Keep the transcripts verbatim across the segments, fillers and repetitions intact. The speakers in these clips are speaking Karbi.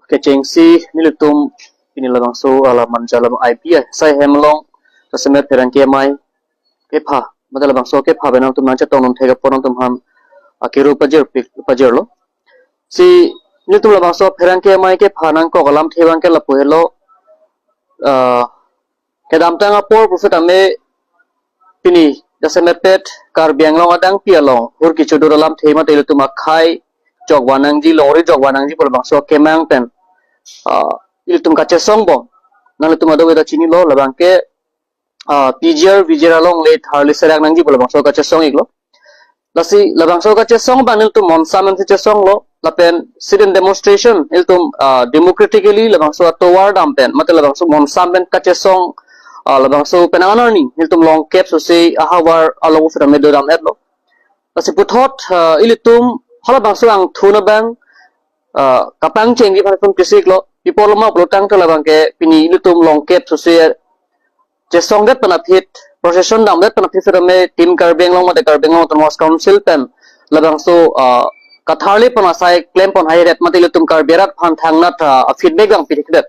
kechengsi nelitum pini labangso alam Manja alam I P I sai hem along jasemet pherangke amei kepha, mate labangso kepha pen nangtum nangchetong nang thek apot nangtum aphan, ah, kiru pajir pik, pajirlo. Si nelitum labangso pherangke amei kepha nangkok alamthe abangke lapu helo, ah, kedamtang apor pusitame pini jasemet pet Karbi Anglong adangpi along hur kechodur alamthe mate ilitum akhei jokvan nangji, longri jokvan nangji pu labangso kemang pen, ah, ilitum kachesong bom. Nanglitum kadokave ta chinilo, labangke, ah, P G R V G R alongle tharli serak nangji pu labangso kachesong iklo. Lasi labangso kachesong abang nelitum monsam pensi chesonglo, lapen sit-in demonstration ilitum, ah, democratically labangso atovar dam pen mate labangso monsam pen kachesong, ah, labangso penang an arni nelitum longkep sose ahavar along pusitame dodam etlo. Lasi puthot, ah, ilitum halabangso angthun abang, ah, kapangchengji aphan ilitum chesiklo. Pi apotlo ma pulotangte labangke pini ilitum longkep sose chesongdet pen aphi, procession damdet pen aphi sitame Team Karbi Anglong mate Karbi Anglong Autonomous Council pen labangso, ah, katharli pon asai klem pon hairet mate ilitum Karbi arat aphan thangnat, ah, feedback abang pithikdet.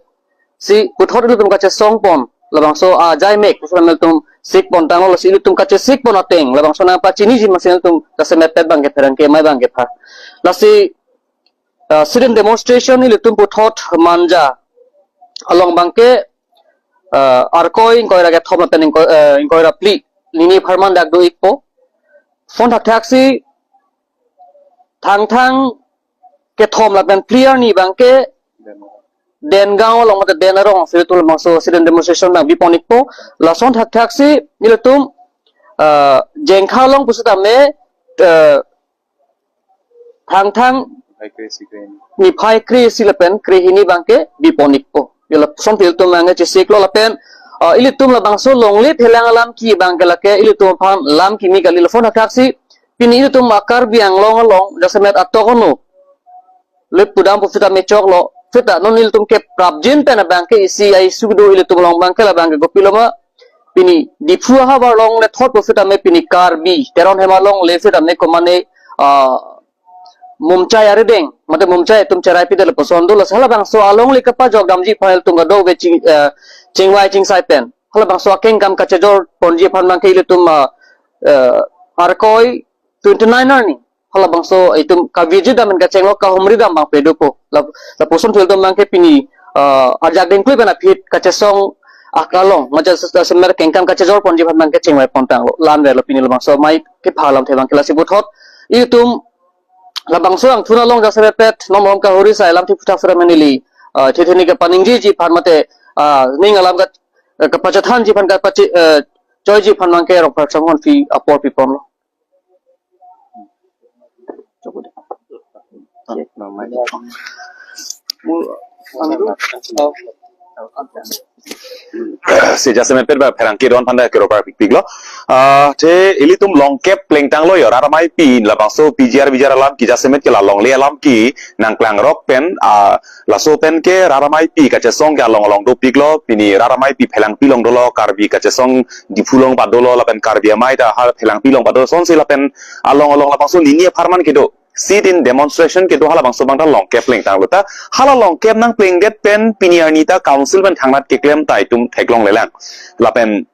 Si puthot ilitum kachesong pon labangso, ah, ajai mek pusitame ilitum sik pon tanglo, lasi ilitum kachesik pon ateng labangso nangpachiniji masi ilitum jasemet pet abangke pherangke amei abangke pha. Lasi, ah, sit-in demonstration ilitum puthot Manja along abangke, ah, Arkoi ingkoi ra kethom lapen ingkoi, ah, ingkoi ra phli nini apharman dak do ikpo. Lason thakthaksi Thangthang kethom lapen phli arni abangke Dengaon along mate Den arong si ilitum labangso sit-in demonstration abang bipon ikpo. Lason thakthaksi ilitum, ah, Jengkha along pusitame, ah, Thangthang niphai kre-isi lapen kre-hini abangke bipon ikpo. Yo lason ilitum abangke chesiklo lapen, ah, ilitum labangso longle phelang alam ke abangke lake ilitum aphan lam kimi kali. Lason thakthaksi pini ilitum a-Karbi Anglong along jasemet atok ono le pudam pusitame choklo. Seta non ilitum keprapjin pen abangke isi a-issue do ilitum along abangke labangke kopilo ma, pini Diphu ahavar along le thot pusitame pini Karbi Teron hem alongle sitame komane, ah, mumchai arideng mate mumchai atum cherai pidet lapuson do. Lasi halabangso alongle kapajok damji aphan ilitum kadokave ching, eh, chingvai chingsai pen halabangso akengkam kachejor ponji aphan abangke ilitum, ah, eh, Arkoi twenty nine arni halabangso itum kaviji dam pen kachenglo, kahumri dam abang pado po. La, lapuson ilitum abangke pini, ah, ajak dengklui pen aphi kachesong akalong mate jasemet kengkam kachejor ponji aphan abangke chingvai pon tanglo. La-an avelo pini labangso amei kepha alamthe abangke. Lasi puthot ilitum labangso angthun along jasemet pet non malom kahuri sai alamthe aphuthak sera menili, ah, thetheni kapaningjiji aphan mate, ah, ning alam ka, eh, kapachethanji aphan kapache, eh, choiji aphan abangke Rongphar Chongkon phi apor piponlo. Si jasemet pet ba pherangke don aphan ta kiru parpikpiklo. Ah, te ilitum longkep plengtanglo yo, rat amei pi labangso P G R V G R alam ke jasemet ke la longle alam ke nangklangrok pen, ah, laso pen ke rat amei pi kachesong ke along along dopiklo, pini rat amei pi phelangpi along dolo, Karbi kachesong Diphu along ba dolo, lapen Karbi amei ta ha phelangpi along ba do, lasonsi lapen along along labangso nini apharman kedo sit-in demonstration kedo halabangso abang ta longkep plengtanglo ta, hala longkep nangplengdet pen pini arni ta council pen thangnat keklem ta itum theklonglelang. Lapen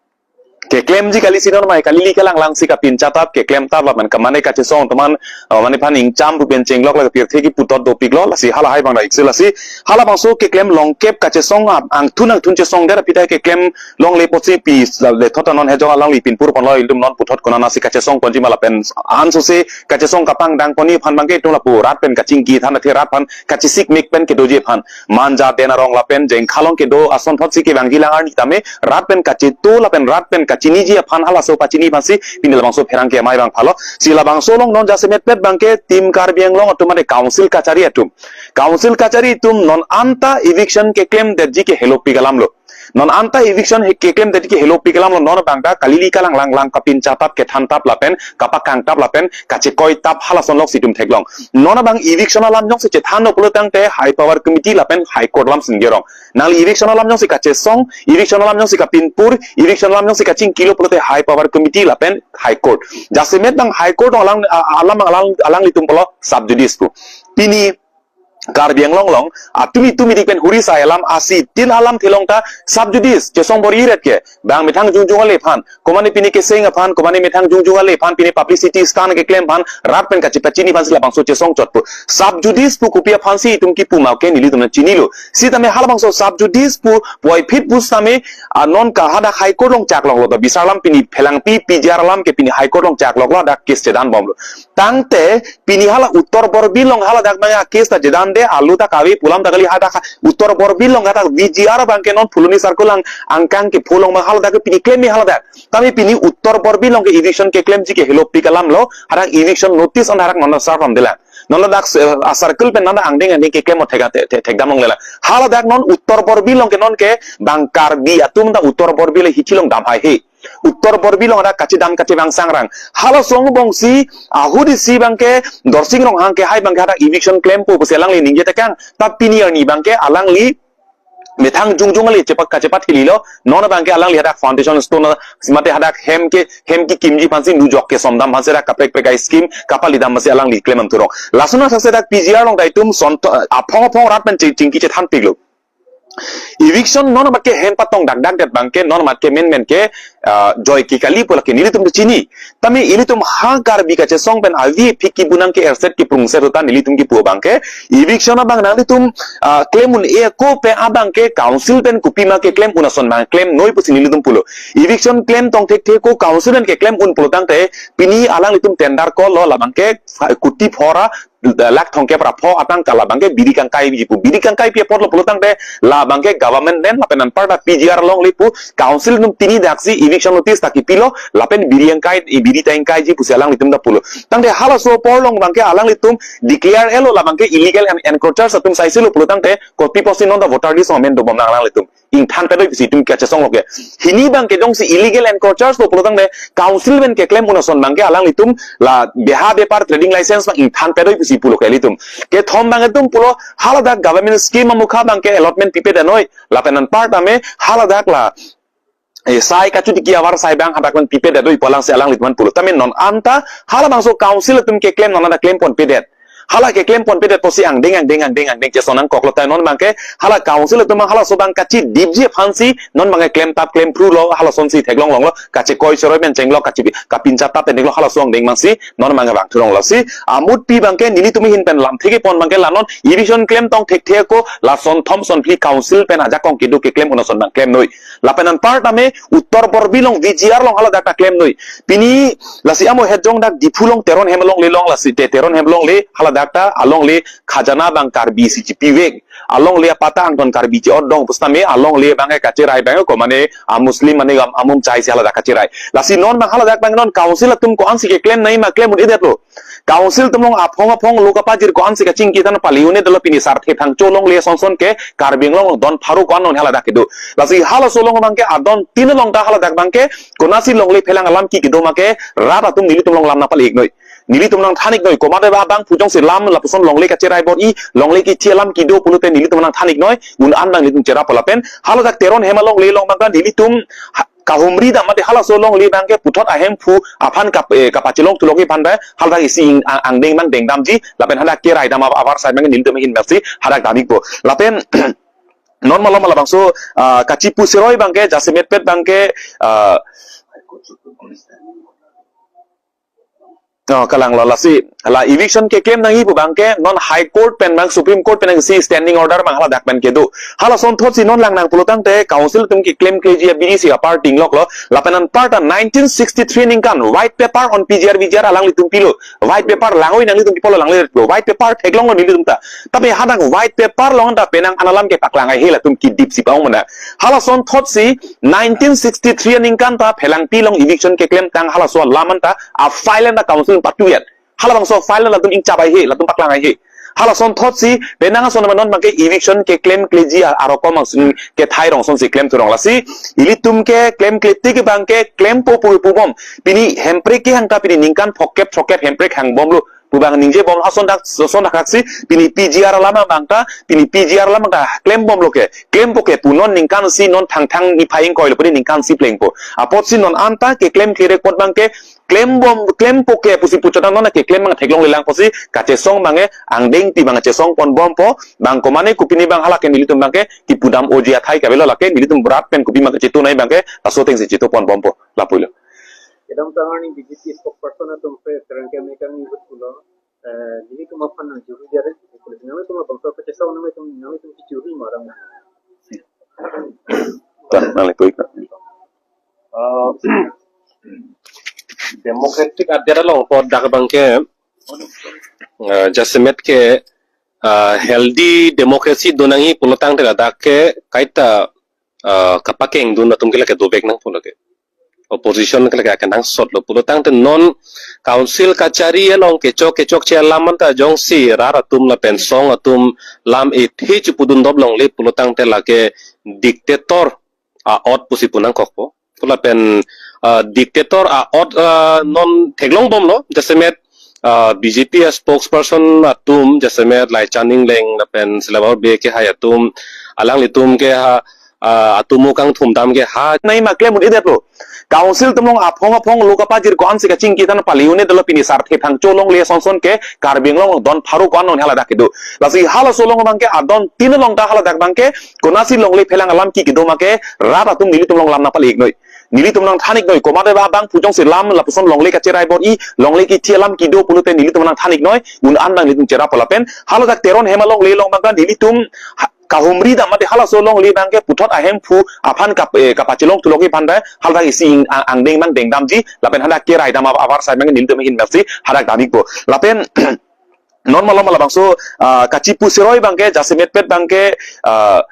keklemji kali si non amei, kalili kalang lang si kapin chatap, keklem tap lapen kamane kachesong atum an, uh, mane aphan ingcham pu pen chenglok la pirthe kipu tot dopiklo, lasi halahai abang ta iksil lasi, halabangso keklem longkep kachesong ap-, angthun angthun chesongdet aphi ta keklem longle apotsi pi le thot non hejong alangli pinpur ponlo, ilitum non puthot konatsi kachesong ponji ma lapen ansose kachesong kapangdang ponji aphan abangke itum lapu rat pen kachingki than athe rat aphan kachesik mek pen kedoji aphan Manja Den arong lapen Jengkha along kedo asonthotsi kevangji lang arni tame rat pen kacheto lapen rat pen kachiniji aphan halaso pachini aphansi pini labangso pherangke amei abang phalo. Si labangso along non jasemet pet abangke Team Karbi Anglong atum mate council kachari atum, council kachari atum non anta eviction keklemdetji ke helopik alamlo. Non anta eviction he keklemdetji ke helopik alamlo, non abang ta kalili kalang lang lang kapin chatap kethan tap lapen kapakang tap lapen kachekoi tap halason lok si itum theklong. Non abang eviction alam jongsi chethanlo pulotangte High Power Committee lapen High Court alam si ningje rong. Nangli eviction alam jongsi kachesong, eviction alam jongsi kapinpur, eviction alam jongsi kachingkilo pulote High Power Committee lapen High Court. Jasemet abang High Court alang, a-, alam alang, alanglitum pulo sub judice pu. Pini Karbi Anglong along atum itum idik pen huri sai alam asi tin alam thelong ta sub judice chesong bor-i ret ke bang methang jongjong ale aphan, komane pini keseng aphan, komane methang jongjong ale aphan, pini publicity stunt keklem aphan, rat pen kachepachini aphan si labangso chesong chotpo. Sub judice pu kopi aphan si itum kipu ma ke nelitum nangchinilo. Sitame halabangso sub judice pu puvoiphit pu sitame, ah, non ke hadak High Court along chakloklo, to bisar alam pini phelangpi P G R alam ke pini High Court along chakloklo, hadak case chedan bomlo. Tangte pini hala Uttar Borbil along haladak abang a-case ta chedan de, alu ta kave pu alam ta kali, hadak Uttar Borbil along hadak V G R abang ke non Phuloni circle along angkang kepho along abang haladak ke pini klem me haladak. Tame pini Uttar Borbil along ke eviction keklemji ke helopik alamlo, hadak eviction notice an hadak non serve damdelang. Non hadak, eh, a-circle pen non angdeng angdeng keklem mo thek, thek, thekdam longlelang. Haladak non Uttar Borbil along ke non ke bang Karbi atum ta Uttar Borbil hithi along dam haihe. Uttar Borbil along hadak kachedam kachevang sangrang. Halaso angbong si ahut isi abang ke Dorsing Ronghang kehai abang ke hadak eviction klempo pusi alangli ningje tekang. Ta pini arni abang ke alangli methang jongjong ale chepak kachepat hililo. Non abang ke alangli hadak foundation stone mate hadak hem ke, hem kekimji aphan si nujok kesomdam aphan si hadak kaprek prek a-scheme kapali dam aphan si alangli klem am thurong. Lason athak si hadak P G R along ta itum son, aphong aphong rat pen ching-, chingki chethanpiklo. Eviction non abang ke hem patong dakdak det abang ke non mat ke men men ke, ah, joike kali pu lake nelitum ta chini. Tame ilitum ha Karbi kachesong pen avi phiki bunang ke erset kiprungset uta nelitum kipu abang ke eviction abang nanglitum, ah, klem un-e ako pen abang ke council pen kopi ma keklem un ason abang klem noi pusi nelitum pulo. Eviction klem tong thekthe ako council pen keklem un pulo tangte pini alanglitum tender call lo labang ke kuti phora lakh thomkep ra pho atangka labang ke biri kangkaiji pu. Biri kangkaipi apotlo pulo tangte labang ke government land lapen anparta P G R alongle pu council atum tini daksi eviction notice ta kipilo lapen biri angkai, biri ta angkaiji pusi alanglitum ta pulo. Tangte halaso apor along abang ke alanglitum declare elo labang ke illegal en-, encroachers atum saisilo pulo tangte kopi pusi non ta voter list along amen dobomnang alanglitum. Ingthan pedoi pusi itum kachesonglo ke. Hini abang ke jongsi illegal encroachers lo pulo tangte council pen keklem un ason abang ke alanglitum la beha bepar trading license abang ingthan pedoi pusi pulo ke ilitum. Kethom abang itum pulo haladak government scheme amukha abang ke allotment pipedet noi. Lapen anparta me haladak la, eh, sai kachutiki avarsai abang hadak pen pipedet noi pu alang si alanglitum aphan pulo. Tame non anta halabangso council atum keklem non anta klem ponpedet. Hala keklem ponpedet pusi angdeng angdeng angdeng angdeng chesong nangkoklo, tai non abang ke hala council atum abang halaso abang kachidipji aphan si non abang ke klem tap klem phrulo, halason si theklong longlo, kachekoi cheroi pen chenglo, kachi kapincha tap pen chenglo, halaso angdeng abang si non abang ke vang thurong lo si. Amutpi abang ke nelitum ahin pen lamthe kepon abang ke la non eviction klem tong thekthe ako lason thom son phli council pen ajakong kedo keklem un ason abang klem noi. Lapen anparta me Uttar Borbil along V G R along haladak ta klem noi. Pini lasi amo het jong dak Diphu along Teron hem alongle along lasi te Teron hem alongle haladak ta alongle khajana abang Karbi si chipivek. Alongle apatta angton Karbi che-otdong pusitame alongle abang ke kacherai abang komane a-Muslim mane am-, amum chai si haladak kacherai. Lasi non abang haladak abang non council atum ko-an si keklem nangji ma klem un-edetlo. Council atum along aphong aphong lo kapajir ko-an si kachingki than pali un-edetlo, pini Sarthe Phangcho alongle son son ke Karbi Anglong along don pharo ko-an non haladak kedo. Lasi halaso along abang ke adon tin along ta haladak abang ke konatsi longle phelang alam ke kedo ma ke rat atum nelitum along lam nangpale-ik noi. Nelitum nangthan-ik noi, komat abang phu jongsi lam lapuson longle kacherai bor-i, longle kethi alam kedo pulote nelitum nangthan-ik noi, un an abang nelitum cherappo lapen haladak Teron hem alongle along abang ta nelitum ha-, kahumri dam mate halaso alongle abang ke puthot ahemphu aphan kap-, eh, kapachelong thulo ke aphan ta haladak isi ing-, ang-, angdeng abang dengdamji lapen hadak kerai dam avarsai abang nelitum ahin abang si hadak dam-ikpo. Lapen non malom labangso, ah, kachipu cheroi abang ke jasemetpet abang ke, ah, oh, kalanglo lasi la eviction keklem nangji pu abang ke non High Court pen abang Supreme Court pen nangsi standing order abang haladak pen kedo. Halason thotsi non langnang pulo tangte council atum keklemkleji abidi si apar tingloklo. Lapen anparta nineteen sixty-three aningkan white paper on P G R V G R alanglitum pilo. White paper langoi nanglitum kipolo, langle white paper theklonglo nelitum ta. Tapi hadak white paper along ta penang an alam kepaklang haihe, latum kidip si pang mana. Halason thotsi nineteen sixty-three aningkan ta Phelangpi along eviction keklemtang halaso alam anta a-file anta council patu-et. Halabangso file latum ingchap haihe, latum paklang haihe. Halason thotsi penang ason non abang ke eviction keklemkleji a-, arokom ason kethai rong sonsi klem thurong lasi. Ilitum keklemkle tik abang ke klempo pu pubom. Pini Hemprek kehang ta pini ningkan phokep throkkep Hemprek hangbomlo pu abang ningjebom, ason dak, ason dak si pini P G R alam abang ta, pini P G R alam ta klembomlo ke, klempo ke pu non ningkan si non Thangthang niphai ingkoi lo pini ningkan si plengpo. Apotsi non anta keklemkle record abang ke klembom, klempo ke pusi puchot an non ke klem abang theklonglelang pusi kachesong abangke angdengpi abang chesong ponbompo. Bang komane kopine abang hala ke nelitum abangke kipudam oji athai kavelo, lake nelitum berat pen kopi abang chetonai abangke laso atengsi cheto ponbompo. Lapulo. Kedamtang arni B J P spokesperson atum pen Terangke Mekang ni ahut pulo, eh, nelitum aphan nangjuri jare, nanglitum abangso kachesong nanglitum, nanglitum kechuri marang. Ta, nanglitum. Eh, democratic adet along pu dak abangke, eh, jasemet ke, eh, healthy democracy do nangji pulotangte ladak ke kaita, eh, kapakengdun atum ke lake dovek nangpo lake. Opposition ke lake akenangsotlo pulotangte non council kachari along kechok kechokche alam anta jongsi rat atum lapen song atum lam ethe chepudun dop longle pulotangte lake dictator a-ot pusi pu nangkokpo. Pu lapen, ah, dictator a-ot, ah, non theklongbomlo, jasemet, ah, B J P a-spokesperson atum, jasemet Laichan Engleng lapen Silabor Bey ke hai atum, alanglitum ke ha, ah, atomo kangthum dam ke ha. Nai ma klem un-edetlo. Council atum along aphong aphong lo kapajir ko-ansi kachingki than pali un-edetlo, pini sarthe thangcho longle sonson ke Karbi Anglong don pharo ko-an along haladak kedo. Lasi halaso along abangke adon tin along ta haladak abangke konatsi longle phelang alam ke kedo ma ke rat atum nelitum along lam nangpale-iknoi. Nelitum nangthan-iknoi, komat abang phu jongsi lam lapuson longle kacherai bor-i, longle kethi alam kedo pulote nelitum nangthan-iknoi, un-an abang nelitum cherappo lapen haladak Teron Hema longle along abangke nelitum ha-, kahumri dam mate halaso longle abangke puthot ahemphu aphan kap-, eh, kapachelong thulongji aphan ta haladak isi ing-, a-, angdeng abang dengdamji lapen hadak kerai dam a-, avarsai abangke nelitum ahin masi hadak dam-ikpo. Lapen non malom labangso, ah, kachipu seroi abangke, jasemetpet abangke, ah,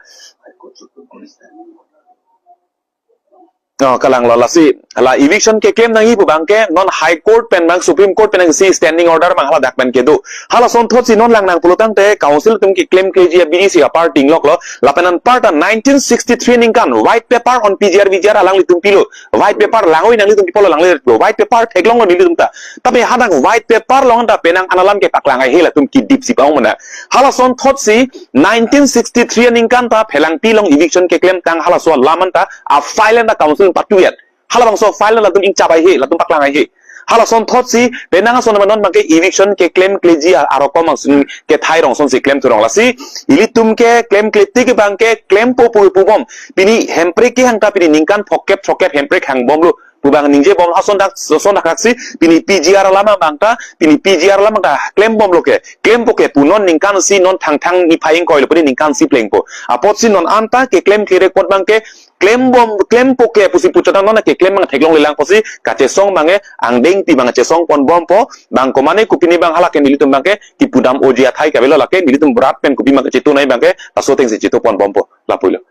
oh, kalanglo lasi, hala eviction keklem nangji pu abangke, non High Court pen abang, Supreme Court pen abangsi standing order abang haladak pen kedo. Halason thotsi non lang nang pulotangte, council atum keklemkleji abidi si apar tingloklo, lapen anparta nineteen sixty-three aningkan, white paper on P G R V G R alanglitum pilo, white paper langoi nanglitum kipolo langle, white paper theklonglo nelitum ta. Tapi hadak white paper along ta penang an alam kepaklang haihe latum kedip si paong mena. Halason thotsi nineteen sixty-three aningkan ta Phelangpi along eviction keklemtang halaso alam anta a-file anta council patu-et. Halabangso file latum ingchap haihe, latum paklang haihe. Halason thotsi penang ason non abangke eviction keklemkleji a-, arokom angsun kethai rong sonsi klemthu rong lasi. Ilitum keklemkle tik abangke klempo pu pubom. Pini hemprek kehang ta pini ningkan phokep throkkep hemprek hangbomlo pu abang ningjebom, ason dak, ason dak aksi, pini P G R alam abang ta, pini P G R alam abang ta klembomlo ke, klempo ke pu non ningkan isi, non Thangthang niphai ingkoi lo pini ningkan isi plengpo. Apotsi non anta keklemkle record abangke, klembom, klempo ke pusi puchot an non keklem abang theklonglelang pusi kachesong abangke angdengpi abang chesong ponbompo, bang komane kopine abang hala ke nelitum abangke kipudam oji athai kavelo, lake nelitum berat pen kopi abang chetonai abangke laso atengsi cheto ponbompo. Lapulo.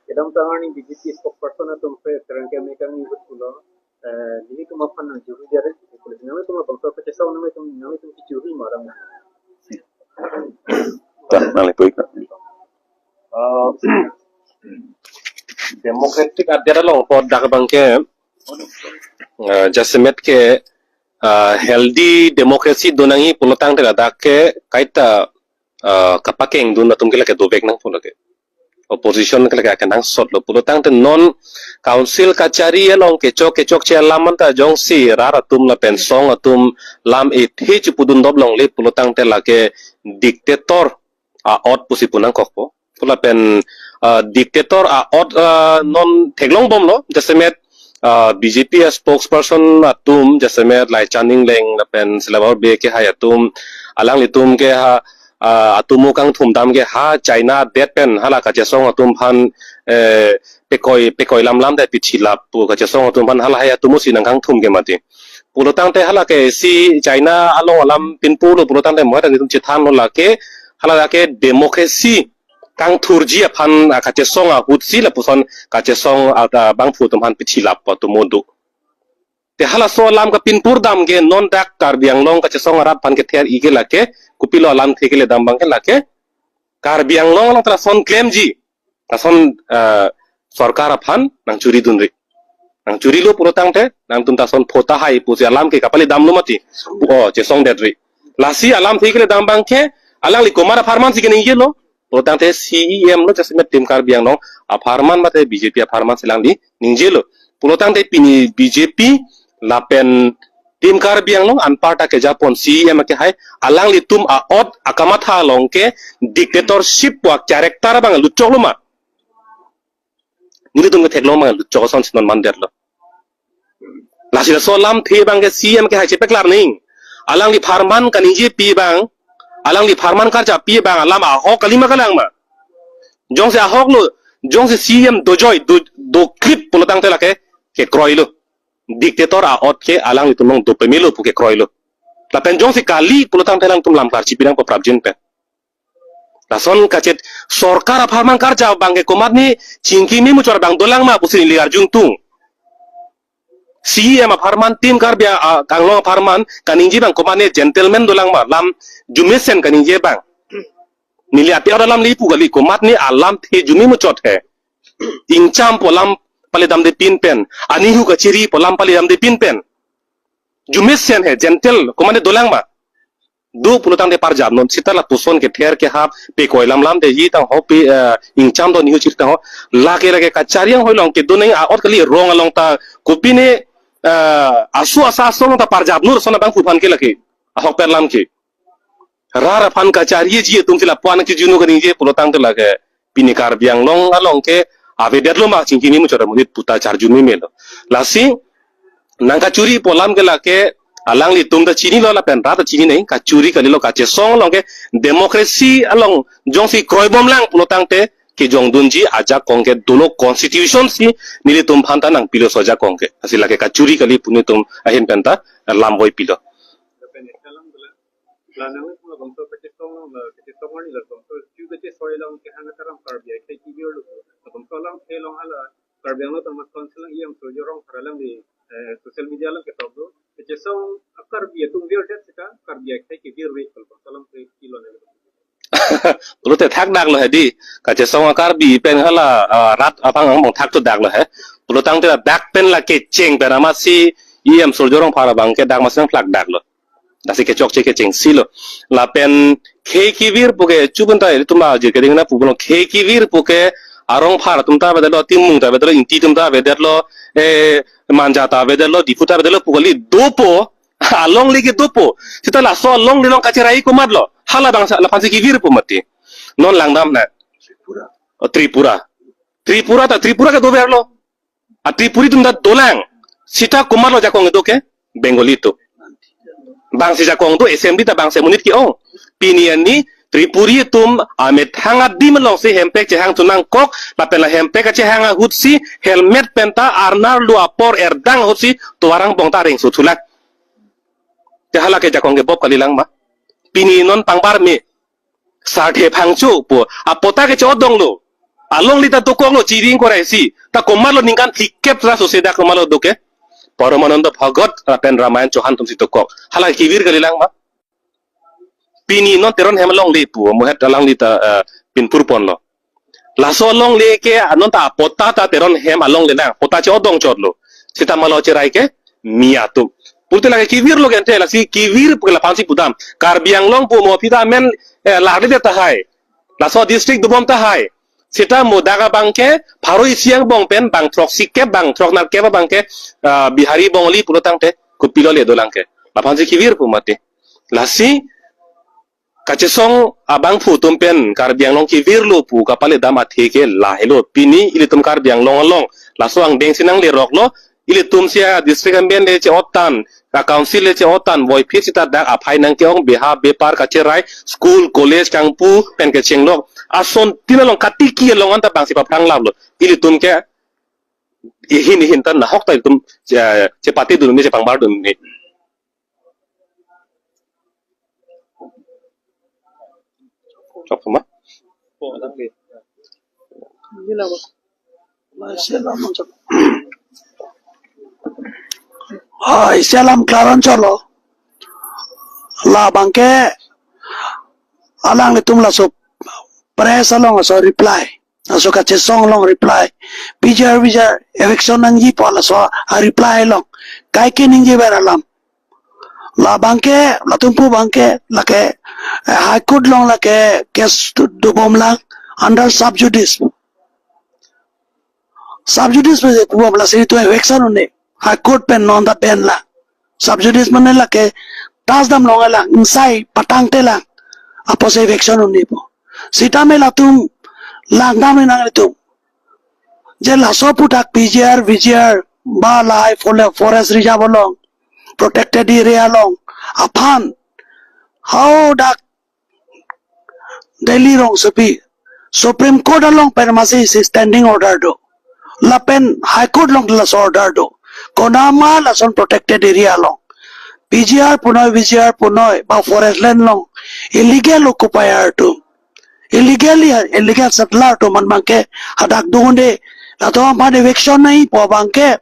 Kedamtang arni B J P spokesperson atum pen Terangke Mekang ni ahut pulo, eh, nelitum aphan nangjuri jare, nanglitum abangso kachesong nanglitum, nanglitum kechuri marang. Ta, nanglitum. Eh, democratic adet along pu dak abangke, eh, jasemet ke, eh, healthy democracy do nangji pulotangte ladak ke kaita, eh, kapakengdun atum ke lake dovek nangpo lake. Opposition ke lake akenangsotlo pulotangte non council kachari along kechok kechokche alam anta jongsi rat atum lapen song atum lam ethe chepudun dop longle pulotangte lake dictator a-ot pusi pu nangkokpo. Pu lapen, ah, dictator a-ot, ah, non theklongbomlo, jasemet, ah, B J P a-spokesperson atum, jasemet Laichan Engleng lapen Silabor Bey ke hai atum, alanglitum ke ha, ah, atomo kangthum dam ke ha China adet pen hala kachesong atum aphan, eh, pekoi, pekoi lamlam det pithilap pu kachesong atum aphan hala hai atomo si nangkangthum ke mati. Pulotangte hala ke si China along alam pinpurlo pulotangte mo ta nelitum chethanlo lake, hala lake democracy kangthurji aphan, ah, kachesong ahutsi lapuson kachesong, ah, bangphu atum aphan pithilap pu atomo do. Te halaso alam kapinpur dam ke non dak Karbi Anglong kachesong arat aphan kether-i ke lake, kopilo alamthe keledam abangke lake, Karbi Anglong along ta lason klemji, lason, eh, sorkar aphan nangchuridunri. Nangchurilo pulotangte, nangtum ta lason pho tahai pusi alam ke kapaledamlo mati. Oh, chesongdetri. Lasi alamthe keledam abangke, alangli komat apharman si keningjelo. Pulotangte C E M lo jasemet tim Karbi Anglong apharman mate B J P apharman si alangli ningjelo. Pulotangte pini B J P lapen Team Karbi Anglong anparta kejapon C E M ke hai, alanglitum a-ot akamatha along ke dictatorship pu a-character abang lutchoklo ma? Nelitum ke theklong abang lutchok ason si non mandetlo. Lasi laso alamthe abang ke C E M ke hai chepaklar ning. Alangli apharman kaningjepi abang, alangli apharman karjapi abang alam ahok kali ma kalang ma? Jongsi ahok lo, jongsi C E M dojoi, do, doklip pulotangte lake kekroilo. Dictator a-ot ke alanglitum along dopemelo pu kekroilo. Lapen jongsi kali pulotangte alangtum lam karchipi nangpo prapjin pen. Lason kachet sorkar apharman karja abang ke komatne chingki memuchot abang dolang ma pusi neli arjuntung. C E M apharman, Team Karbi a, a, Anglong apharman kaningje abang komatne gentleman dolang ma, lam arjumesen kaningje abang? Neli ate ora alam le pu kali, komatne alamthe arjume muchot he. Ingcham pu alam pale damde pinpen, anihu kachiri pu alam pale damde pinpen, arjumesen he, gentle komatne dolang ma? Do pulotangte parjap non, seta lapuson kether kehap, pe koi lam lamde ji tang ho, pe, eh, ingcham do nihu chiri tang ho. Lake lake kachari anghoi along kedo neng a-ot kali, rong along ta kopine, eh, asu asa asong ta parjap non, lason abangphu aphan ke lake ahok pen lam ke. Rat aphan kachariji atum si lapu-an kejunu kaningje pulotangte lake pini Karbi Anglong along ke avedetlo ma chingki memuchot amonit puta charju memelo. Lasi nangkachuri pu alam ke lake alanglitum ta chinilo lapen rat ta chini nai, kachuri kalilo, kachesong along ke democracy along jongsi kroibomlang pulotangte kejongdunji ajakong ke dolo, constitution si nelitum aphan ta nangpilo laso ajakong ke. Lasi lake kachuri kali pu nelitum ahin pen ta lam voipilo. Lapen ekalang bela, la nang labangso kachesong, la kachesong arni labangso chu kachesoi along kehang karam Karbi akhei kevir lo. Labangso alamthe along hala Karbi Anglong Autonomous Council along E M Surjya Rongphar alangli, eh, social media along ketok do. Kachesong a-Karbi atum virdet seta Karbi akhei kevirve, labangso alamthe kilon. Pulote thakdaklo hedi. Kachesong a-Karbi pen hala, ah, rat aphan angbong thakthudaklo he. Pulotangte dak pen la kecheng pen amatsi E M Surjya Rongphar abang ke dak amatsi nangphlakdaklo. Lasi kechokche kechengsi lo. Lapen khei kevir pu ke chu pen ta ilitum ajir keding na pu pulo, khei kevir pu ke arongphar atum ta avedetlo, Timung ta avedetlo, Ingti atum ta avedetlo, eh, Manja ta avedetlo, Diphu ta avedetlo pu kali, dopo, alongle ke dopo. Seta laso alongle along kacherai komatlo? Hala abang sa, laphansi kevir pu mati. Non langdam na. O, Tripura. Tripura ta, Tripura ke doverlo. A-Tripuri atum ta dolang. Seta komatlo jakong kedo ke? Bengali atum. Bangsi jakong do, assembly ta bangsi amonit ke-ong. Pini arni Tripuri atum amethang adim alongsi hempek chehang thu nangkok, lapen la hempek kachehang ahutsi helmet pen ta arnar lu apor erdang ahutsi tovar angbong ta areng suthulang. Te hala ke jakong ke bop kalilang ma? Pini non pangbar me. Sarthe phangcho pu apatta ke chodonglo. Alongle ta dokoklo, chiri ingkoi ra isi. Ta komatlo ningkan phlikep ra sose dak komatlo do ke? Paramananda Bhagat lapen Ramayan Chauhan atumsi dokok. Hala kevir kalilang ma? Pini non Teron hem alongle pu, mohet alangli ta, eh, pinpur ponlo. Laso alongle ke non ta apatta ta Teron hem alongle nang, patta chodong chotlo. Seta malo cherai ke? Mi atum. Pulote lake kevirlo gente, lasi kevir pu ke laphansi pudam. Karbi Anglong pu mo aphi ta amen, eh, larli det tahai. Laso district dobom tahai. Seta mo dak abang ke pharo isi angbong pen bang throksi kep, bang throk nerkep abang ke, ah, Bihari Bongali pulotangte kopilo le dolang ke? Laphansi kevir pu mati. Lasi kachesong abangphu atum pen Karbi Anglong kevirlo pu kapaledam athe ke lahelo. Pini ilitum Karbi Anglong along laso angdengsi nangleroklo, ilitum si a-district amen le che-otan, a-council le che-otan, voiphit seta dak aphai nangke-ong, beha bepar kacherai, school, college kangpu pen kechenglok. Asontin along katiki along anta bangsi paphrang laplo. Ilitum ke ihin ihin ta nahok ta ilitum che, chepatedun ne, chepangbar dun ne. Chok ma? Hai, selam klaron cholo. Labang ke alanglitum laso press along laso reply, laso kachesong along reply, bijar bijar eviction nangji pu laso a-reply along kaike ningjever alam. Labang ke, latum pu abang ke, lake, eh, High Court along lake case do, dobomlang under sub judice. Sub judice pu je dobomlang, seri tu eviction un-e. High Court pen non ta benlang. Sub judice mane lake tas dam long lang, insai patang te lang. Apotsi eviction un-epo. Sitame latum langdam nang itum. Je laso aputhak P G R, V G R, ba lahai fole-, forest reserve along, protected area along aphan hadak Delhi rongsopi Supreme Court along pen masi isi standing order do. Lapen High Court along laso order do. Konama lason protected area along P G R punoi, V G R punoi, ba forest land along illegal occupier atum, illegally, illegal settler atum aphan abangke hadak dunde, latum aphan eviction nangji pu abangke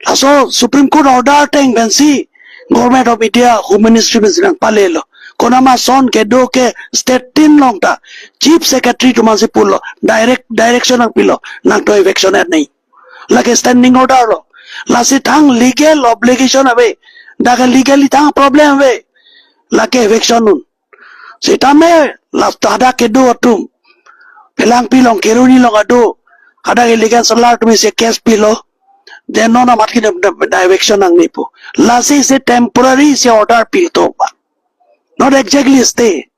laso Supreme Court order ateng pensi Government of India Home Ministry pensi nangpalelo. Konama ason kedo ke state tin along ta Chief Secretary atum aphansi pulo, direct direction nangpilo, nangtum eviction et nangji. Lake standing order lo. Lasi thang legal obligation ave. Dak legally thang problem ave. Lake eviction un. Sitame last hadak kedo atum, Phelangpi along, Kheroni along kedo, hadak illegal settler atum isi case pilo. Then non amat ke eviction nangne pu. Lasi isi temporary isi order pilo to ba. Not exactly stay.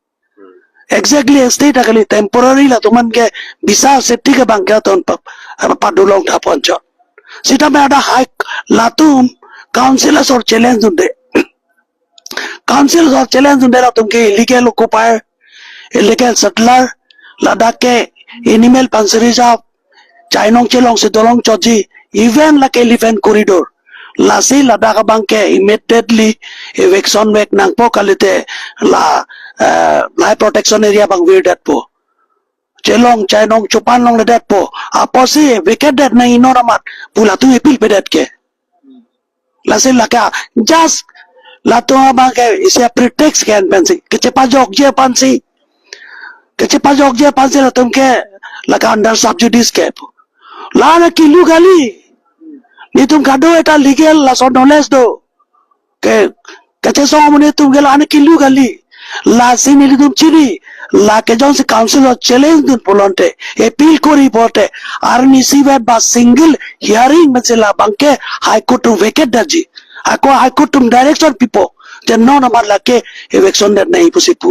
Exactly stay ta kali, temporary latum aphan ke bisa safety ke abangke atum pa, padolong tha ponchot. Sitame hadak high, latum council asor challenge dunde. Council asor challenge dunde latum ke illegal occupier, illegal settler, ladak ke animal aphansi reserve, chainong chelong si dolong chotji, even lake elephant corridor. Lasi ladak abangke immediately eviction vek nangpo kalite la, eh, la protection area abang virdetpo. Chelong chainong chopan longledetpo. Apotsi vacate det nangji non amat pu latum appeal pedet ke. Lasi lake just latum abangke isi pretext ke-en pensi, kechepajokji aphansi. Kechepajokji aphansi latum ke lake under sub judice ke. La-an kilu kali. Netum kado-eta legal laso knowledge do. Ke, kachesong amonit atum ke la-an kilu kali. Lasi nelitum chini, lake jongsi council along challenge dun pulote, appeal kori pulote, arnisi vet ba single hearing pensi la abangke High Court atum vacate detji. Ako High Court atum direction pipo, je non amat lake eviction det nangji pusi pu.